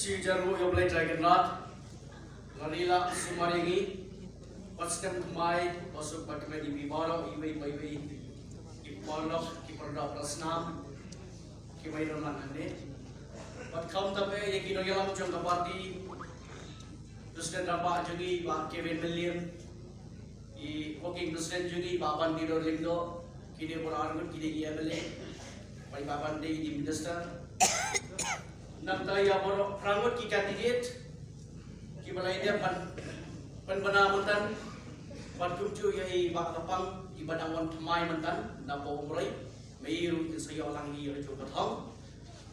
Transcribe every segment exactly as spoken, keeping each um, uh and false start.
Shi jaru ïa U Blei Trai Kynrad. Lari la sumar ïa ngi. Pat stem kumai, pasuk pat kemedi bi baroh iwei pa iwei. Ki paralok, ki paralok da snam. Ki bai don lang hangne. Pat kham tabe ïa ki nongïalam jong ka party. President Rangbah jong ngi Bah Kevin Mylliem. I working president jong ngi Bah Bandedor Lyngdoh, kine baroh arngut kine ki M L A, bad Bah Bande i minister. Nangta ïa baroh arngut ki candidate, kiba la ïadei ban, ban bna mynta, bad kumjuh ïa i Bah Kapang, iba dang wan thymmai mynta, na Umroi, me i ruh in sa ïoh lang ïa ka jong ka thong.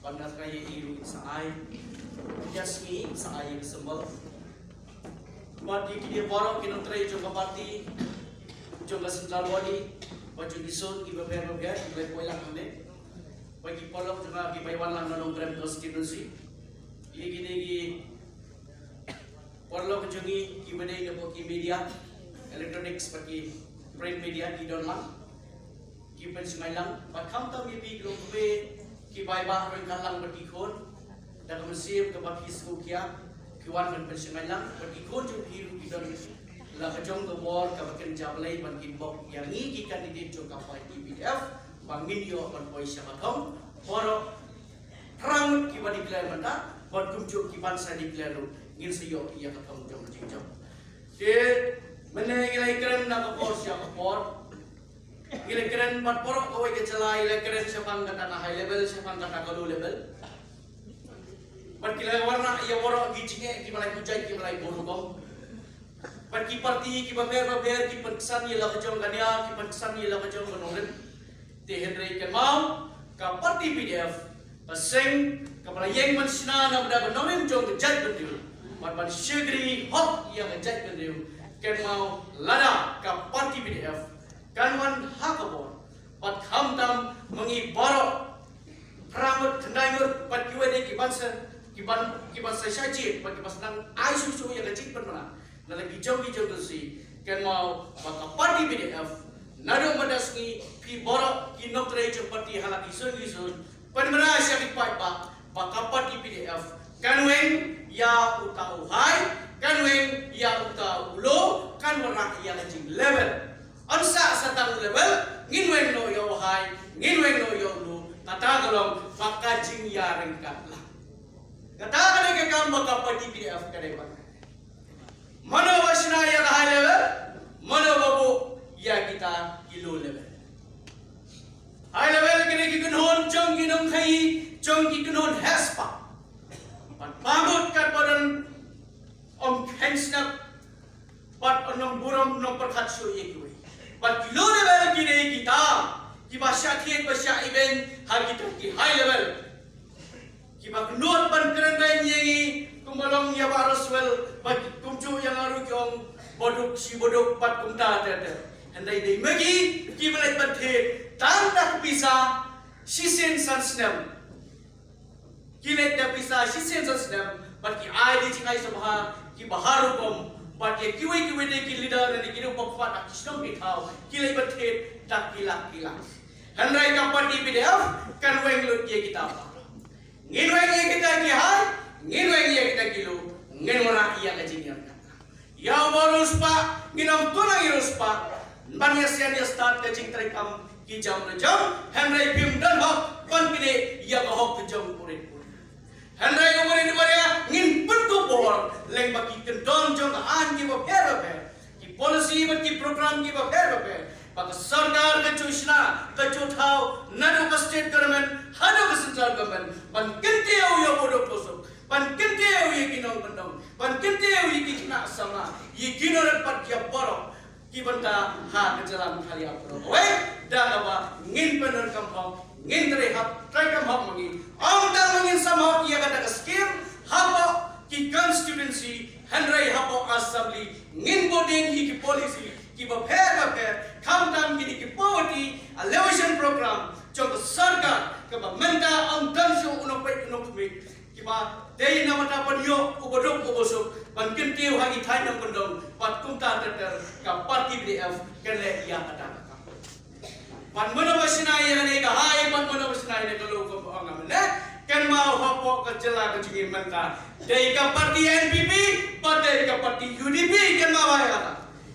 Bad na trai ïa i ruh in sa ai. Ïa sngi in sa ai ïa ka symbol. Bad ïa kine baroh ki nongtrei jong ka party, jong ka central body, bad jong ki zone kiba pher bapher, kiba la poi lang hangne. Bad ki paralok jong nga kiba wan lang na Nongkrem constituency. Ïa kine ki paralok jong ngi kiba dei na ki media, electronics bad ki print media ki don lang. Ki pynshngaiñ lang, bad khamtam ïa phi ki longkmie, ki bai ba ryngkat lang bad ki khun, da ka mynsiem kaba phi sngewkhia, ki wan ban pynshngaiñ lang, bad ki khun jong phi ruh ki don la ka jong ka bor kaba kynja Blei ban kin bok ïa ngi ki candidate jong ka party P D F, ba ngin ïoh ban poi sha ka thong, baroh phra ngut kiba declare mynta, bad kumjuh ki ban sa declare ruh, ngin sa ïoh ïa ka thong jong ka jingjop. Te mynne ngi la ïakren na ka por sha ka por, ngi la kren bad baroh kawei ka jylla, ngi la kren shaphang kata ka high level, shaphang kata ka low level. Bad ki la wanrah ïa baroh ki jingeh kiba la pynjah kiba la burom. Bad ki party kiba pher bapher ki pynksan ïa la ka jong ka nia, ki pynksan ïa la ka jong ka nongrim. Te hynrei kynmaw ka party P D F, ka seng kaba la ïeng ban shna na bynta ka nongrim jong ka jaitbynriew, bad ban shakri hok ïa ka jaitbynriew. Kynmaw lada ka party P D F kan wan ha ka bor, bad khamtam ma ngi baroh, phra ngut, khyndai ngut, bad kiwei de ki ban sa, ki ban, ki ban sa shah jied, bad ki ban sa nang ai shuh shuh ïa ka jingpynbna na la ki jong ki jong ka si. Kynmaw ba ka party P D F, naduh mynta sngi phi baroh ki nongtrei jong party ha la ki zone ki zone, pynbna sha ki paidbah ba ka party P D F kan weng ïa uta u high, kan weng ïa uta u low, kan wanrah ïa ka jing level. Yn sah sa tang u level, ngin weng noh ïa u high, ngin weng noh ïa u low, kata ka long ba ka jingïaryngkat lang. Kata ka dei ka kam ba ka party P D F ka dei ban. Mano ba shna ïa ka high level, mano ba buh ïa kita ki low level. High level ki dei ki kynhun jong ki nongkhaii, jong ki kynhun heh spah. Bad pamut katba don ym kheiñ sngap, bad ym nongburom nongpyrkhat shuh ïa kiwei. Bad ki low level ki dei kita kiba shah thied ba shah ibeiñ ha kita ki high level. Kiba kynduh ban kren beiñ ïa ngi kumba long ïa Bah Roswell, bad kumjuh ïa nga ruh ki ong baduk shi baduk bad kumta ter ter. Hynrei dei ma ki kiba leit ban thied tang da ka pisa shisien san snem. Ki leit da pisa shisien san snem, bad ki ai da jingai sngewbha kiba har rukom, bad ïa kiwei kiwei de ki leader ne ki rukom pat ha ki shnong ki thaw, ki leit ban thied da ki lak ki lak. Hynrei ka party P D F kan weng lut ïa kita. Ngin weng ïa kita ki high, ngin weng ïa kita ki low, ngin wanrah ïa ka jingïaryngkat. Ïa uba riewspah ngin ym tur nang ïa riewspah ban ïa sian ïa stad ka jingtrei kam ki jam re jam, hynrei phim don hok ban kynnoh ïa ka hok ka jong u rit u rit. Hynrei u rit u rit ngin pynkup bor lyngba ki kyndon jong ka aiñ kiba pher bapher, ki policy bad ki program kiba pher bapher ba ka sorkar ka ju shna, ka ju thaw naduh ka state government haduh ka central government ban kyntiew ïa u baduk u basuk, ban kyntiew ïa ki nongkyndong, ban kyntiew ïa ki khynnah samla, ïa ki nongrep bad ïa baroh ki bynta ha ka jylla Meghalaya baroh kawei. Da kaba ngin pyndonkam hok, ngin trei hok, trei kam hok ma ngi. Ym tang ma ngin sam hok ïa kata ka skim hapoh ki constituency, hynrei hapoh assembly ngin bud ïa ki policy kiba pher bapher, khamtam kine ki poverty alleviation program jong ka sorkar kaba mynta ym don shuh u nongpeit u nongkhmih. Kiba dei na bynta ban ïoh u baduk u basuk ban kyntiew ha ki thaiñ nongkyndong, bad kumta ter ter ka party P D F kan leh ïa kata ka kam. Bad mano ba shna ïa kane ka high, bad mano ba shna ïa kane ka low, kumba ong nga mynne. Kynmaw hapoh ka jylla ka jong ngi mynta, dei ka party N P P bad dei ka party U D P, kynmaw ïa kata.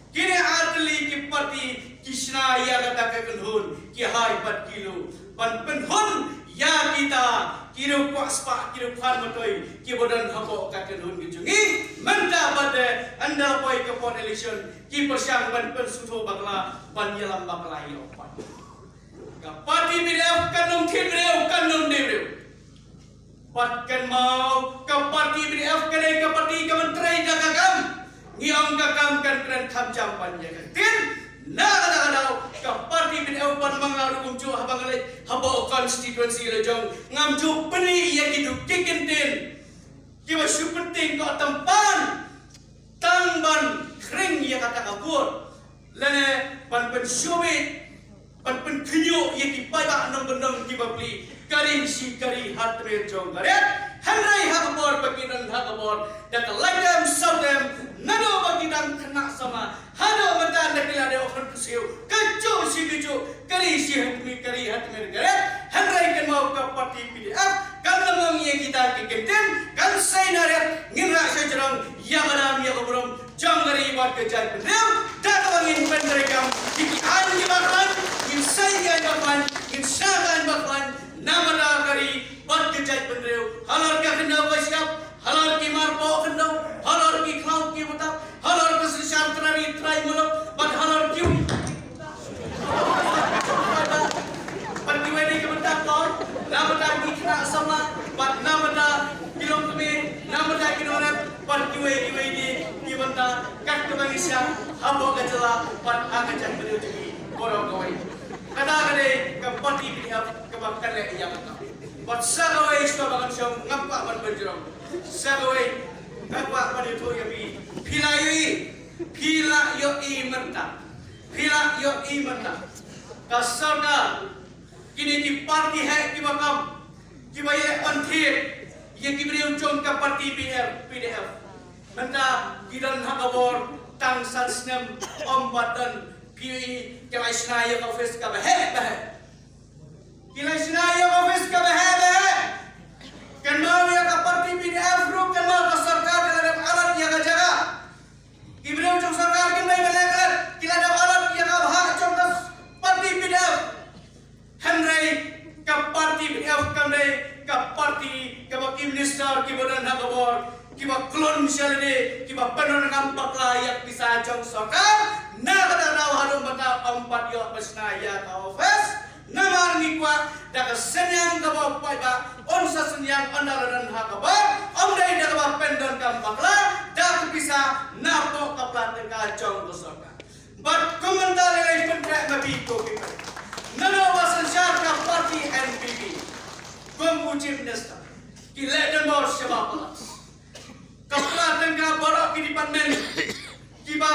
Kine artylli ki party ki shna ïa kata ka kynhun, ki hai bad ki luh, ban pynhun ïa kita ki riewkwah spah, ki riewkwah myntoi kiba don hapoh ka kynhun ka jong ngi mynta bad, eh, ynda la poi ka por election, ki pyrshang ban pynsngewthuh bakla, ban ïalam bakla ïa u paidbah. Ka party P D F kan ym thied briew, kan ym die briew. Bad kynmaw, ka party P D F ka dei ka party ka ban trei da ka kam. Ngi ong ka kam kan kren kham jam ban ïa ka ktien. Na kata ka daw, ka party P D F ban ma nga ruh kumjuh, haba nga leit hapoh constituency la jong, ngam ju pyni ïa kitu ki kyntien kiba shu pyntieng ko tympan, tang ban khring ïa kata ka vote, lane ban pynshubit, ban pynkhynñiuh ïa ki paidbah nongkyndong kiba plie, ka ri shi ka ri, ha tmier jong ka riat. Hynrei ha ka por ba ki don ha ka bor, da ka laitem sawtem, naduh ba ki dang khynnah samla haduh mynta, da ki la dei u khynnah ksiew, kajuh shi kajuh, ka ri shi ha tmier, ka ri ha tmier ka riat. Hynrei kynmaw, ka party P D F kan ym ong ïa kita ki kyntien, kan sei na riat, ngin rah sha jrong, ïa ka dam ïa ka burom jong ka ri bad ka jaitbynriew. Da kaba ngin pyntreikam ïa ki aiñ kiba khlaiñ, ngin sei ki aiñ ba khlaiñ, ngin shna ki aiñ ba khlaiñ namar ka ri bad ka jaitbynriew. Halor ka khyndew ka shyiap, halor ki marpoh khyndew, halor ki khlaw ki btap, halor ka synshar trai ri trai muluk, bad halor kiwei, bad kiwei de ki bynta por, na bynta ki khynnah samla, bad na bynta ki longkmie, na bynta ki nongrep, bad kiwei kiwei de ki bynta, kat kaba ngi shah hapoh ka jylla bad ha ka jaitbynriew jong ngi baroh kawei. Kata ka dei ka party P D F kaba kan leh ïa kata. Bad sa kawei, shuwa ba ngan shong, ngam kwah ban pynjrong. Sa kawei, ngam kwah ban ïathuh ïa phi. Phi la ïohi, phi la ïohi mynta, phi la ïohi mynta, ka sorkar, kine ki party heh kiba kam, kiba ïaleh ban thied ïa ki briew jong ka party P D F, P D F. Mynta ki don ha ka bor tang san snem, ym pat don. Phi ïohi ki la shna ïa ka office kaba heh ba heh. Ki la shna ïa ka office kaba heh ba heh. Kynmaw, ïa ka party P D F ruh, kynmaw, ka sorkar ka la dep allot ïa ka jaka. Ki briew jong sorkar kim dei ban leh klet, ki la dep allot ïa ka bhah jong ka party P D F. Hynrei ka party P D F kam dei ka party kaba ki minister kiba don ha ka bor, kiba khlun sha lade, kiba pyndonkam bakla ïa ka pisa jong sorkar. Na kata ka daw haduh mynta ym pat ïoh ba shna ïa ka office. Namar ngi kwah da ka synñiang kaba u paidbah un sa synñiang ynda la don ha ka bor, ym dei da kaba pyndonkam bakla da ka pisa napoh ka pla tyngka jong ka sorkar. Bad kum mynta lei lei pyntreh ma phi ko ki paidbah. Naduh ba synshar ka party N P P kum u chief minister, ki leh donbor shabar palat. Ka pla tyngka baroh ki department kiba,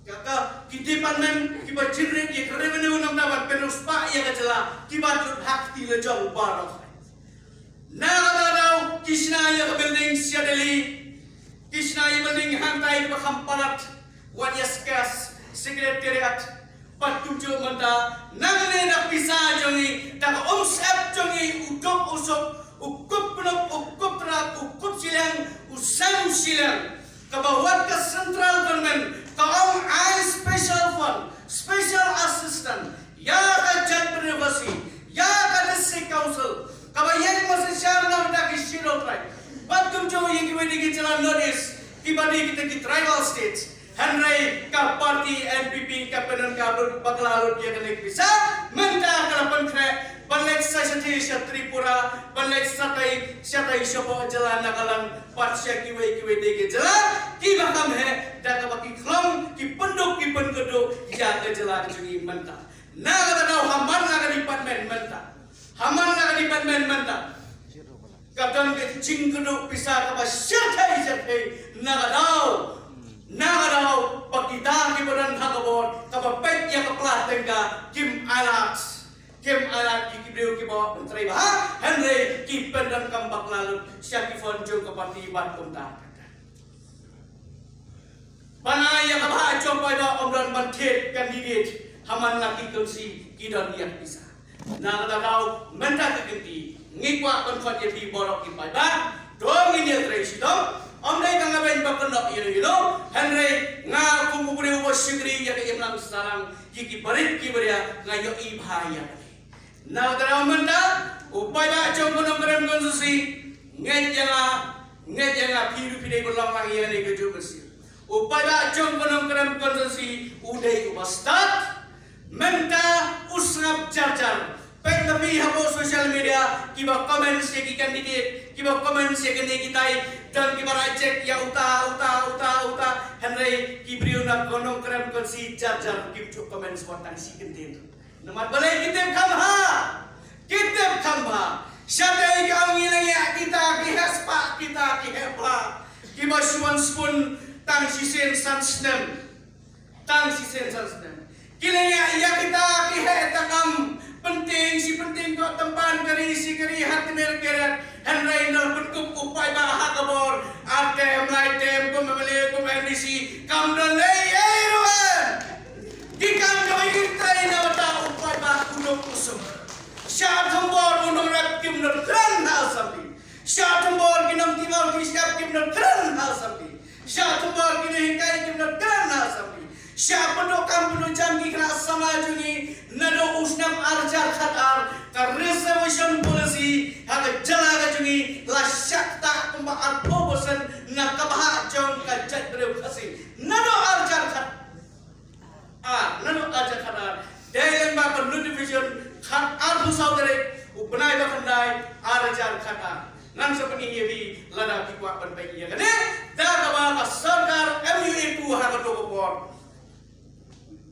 ka, ka, ki department kiba generate ïa ka revenue namar ban pynriewspah ïa ka jylla, kiba lut ha kti la jong baroh. Na kata ka daw ki shna ïa ka building sha Delhi, ki shna ïa building hangtai kaba kham palat, wat ïa SCAS, Secretariat, bad kumjuh mynta, nangne da ka pisa jong ngi, da ka umsyep jong ngi, u duk u suk, u kup knup, u kup trap, u kup shiliang, u sem shiliang. Kaba wat ka central government ka ong ai special fund, special assistance ïa ka jaitbynriew Khasi, ïa ka district council, kaba ïeng mynshisha na ka bynta ki Scheduled Tribe. Bad kumjuh ïa kiwei de ki jylla North East, kiba dei kita ki tribal states. Hynrei ka party N P P ka pyndonkam lut bakla lut ïa kane ka pisa, mynta ka la pynkhreh ban leit sa shathie sha Tripura, ban leit shatai shatai shapoh jylla Nagaland, bad sha kiwei kiwei de ki jylla kiba kham heh, da kaba ki khlong, ki pynduk, ki pynkhuid ïa ka jylla ka jong ngi mynta. Na kata ka daw ha man la ka department mynta, ha man la ka department mynta, ka don ka jingkhuid pisa kaba shyrkhei shyrkhei. Na kata ka daw, na kata ka daw ba kita kiba don ha ka bor kaba peit ïa ka pla tyngka kim ailad, kim ailad ïa ki briew kiba trei bha, hynrei ki pyndonkam bakla lut sha ki fund jong ka party bad kumta. Ban ai ïa ka bhah jong paidbah ym don ban thied candidate ha man la ki kynsi ki don ïa ka pisa. Na kata ka daw mynta ka kynti ngi kwah ban khot ïa phi baroh ki paidbah, to ngin ïa trei shitom. Ym dei tang ban ba kynnoh ïa ïa, hynrei nga kum u briew uba shakri ïa ka imlang sahlang, ïa ki barit ki baria nga ïohi bha ïa kane. Na kata ka daw mynta u paidbah jong ka Nongkrem constituency ngeit ïa nga, ngeit ïa nga phi ruh phi dei ban long lang ïa kane ka juh ka sir. U paidbah jong ka Nongkrem constituency u dei uba stad. Mynta u sngap jar jar. Peit ma phi hapoh social media kiba comments ïa ki candidate, kiba comments ïa kine kitai, don kiba reject ïa uta, uta, uta, uta. Hynrei ki briew na ka Nongkrem constituency jar jar kim ju comments wat tang shi kyntien. Namar balei ki tip kham bha? Ki tip kham bha. Shatei ki ong ngi leh ïa kita ki heh spah, kita ki heh pla, kiba shu wan sbun tang shisien san snem. Tang shisien san snem. Ki leh ïa, ïa kita ki heh takam, pyntieng shi pyntieng, koh tympan, ka ri shi ka ri, ha tmier keret. Hynrei nalor pynkup u paidbah ha ka bor ar term, lai term kum MLA, kum MDC, kam don ei ei ruh. Ki kam kaba ïeit na bynta u paidbah u duk u suk. Sha thombor u nongrep kim don kren ha assembly. Sha thombor ki nongtip ki shyiap kim don kren ha assembly. Sha thombor ki nonghikai kim don kren ha assembly. Sha pyndonkam pyndonkam ki khynnah samla jong ngi naduh u snem ar hajar khat ar, ka reservation policy ha ka jylla ka jong ngi la shah ktah kumba arphew percent na ka bhah jong ka jaitbynriew Khasi. Naduh ar hajar khat ar, naduh ar hajar khat ar. Dei lyngba ka notification khat arphew saw tarik u bnai ba khyndai ar hajar khat ar. Ngan sa pyni ïa phi lada phi kwah ban peit ïa kane. Da kaba ka sorkar MUA two ha kato ka por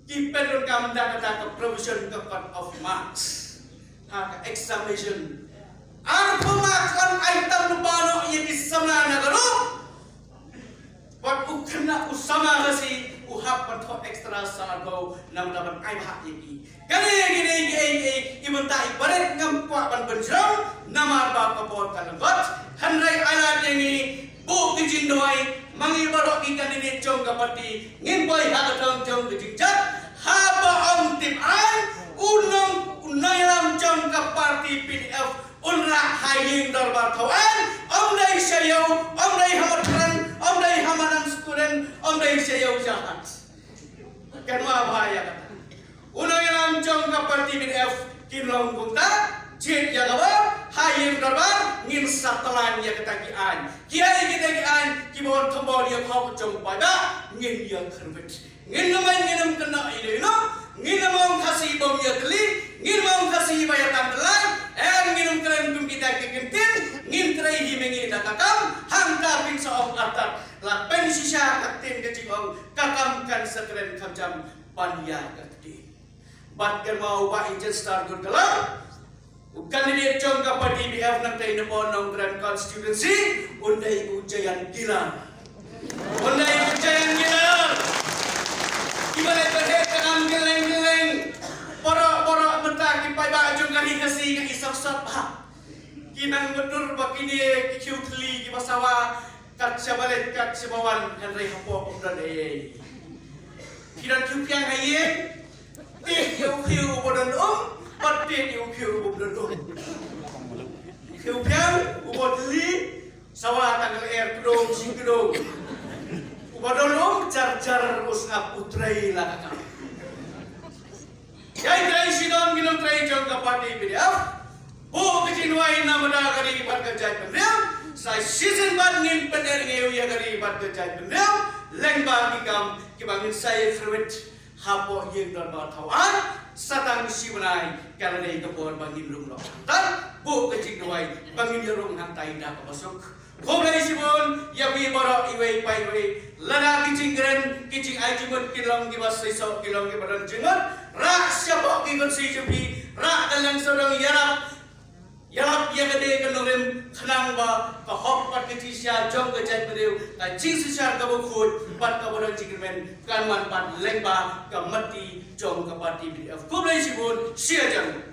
ki pyndonkam da kata ka provision ka cut off marks ha ka examination. Arphew marks, kan ai tam lypa noh ïa ki samla na ka ruh. Wat u khynnah u samla Khasi u hap ban thoh extra sa arphew namar ban ai bhah ïa ki. Kane kine kiei kiei i bynta i barit ngam kwah ban pynjrong namar ba ka por ka lyngkot. Hynrei ai lad ïa ngi buh ki jingduwai ma ngi baroh ki candidate jong ka party, ngin poi ha ka thong jong ka jingjop. Haba ong tip aiñ u nong, u nongïalam jong ka party PDF un rah ha ïing dorbar thaw aiñ, ym dei sha ïew, ym dei ha Mathran, ym dei ha madan student, ym dei sha ïew jahaj. Kynmaw bha ïa kata. U nongïalam jong ka party PDF kin long kumta, jied ïa kaba ha ïing dorbar ngin sa tlan ïa kata ki aiñ. Kiei kita ki aiñ kiba wan thombor ïa ka hok jong u paidbah ngin ïa kyrwit. Ngin ym, ngin ym kynnoh ïa ino, ngin ym ong Khasi bym ïatylli, ngin ym ong Khasi ba ïa tam tyllai, em, ngin ym kren kum kita ki kyntien, ngin trei hi ma ngi da ka kam. Hangta phin sa ong artat, la pynshisha ka ktien ka jingong, ka kam kan sa kren kham jam ban ïa ka ktien. Bad kynmaw ba i Jetstar Gurgalam, u candidate jong ka party PDF nangta na Nongkrem constituency, un dei u giant killer. Un dei u giant killer. Kiba leh ba dei ka kam kylleng kylleng. Baroh baroh mynta ki paidbah jong ka ri Khasi nga i sop sop bha. Ki nang mutdur ba kine ki khiew thylli kiba sawa kat shaba leit kat shaba wan, hynrei hapoh ym don ei ei. Ki don khiew phiang ha ïing. Tied ïa u khiew uba don um, bad tied ïa u khiew uba ym don um. Khiew phiang uba thylli, sawa tang ka lyer kdong shi kdong. Uba don um jar jar u sngap u trei la ka kam. Ïai trei shitom ki nongtrei jong ka party PDF. Buh ka jingduwai na ka bynta ka ri bad ka jaitbynriew. Sa shisien pat ngin pynïar ngi ïa ka ri bad ka jaitbynriew lyngba ki kam kiba ngin sa ïakyrwit hapoh ïing dorbar thaw aiñ. Sa tang shi bnai ka la dei ka por ba ngin rung noh hangtai. Buh ka jingduwai ba ngin ïarung hangtai da kaba suk. Khublei shibun ïa phi baroh iwei pa iwei. Lada ki jingkren, ki jingai jingmut ki long kiba seisoh, ki long kiba don jingmut, rah shapoh ki constituency jong phi, rah kylleng sawdong, ïarap, ïarap ïa kane ka nongrim khnang ba ka hok bad ka jingshisha jong ka jaitbynriew, ka jingshisha kaba khuid bad kaba don jingkyrmen kan wan pat lyngba ka matti jong ka party PDF. Khublei shibun, shi hajar nguh.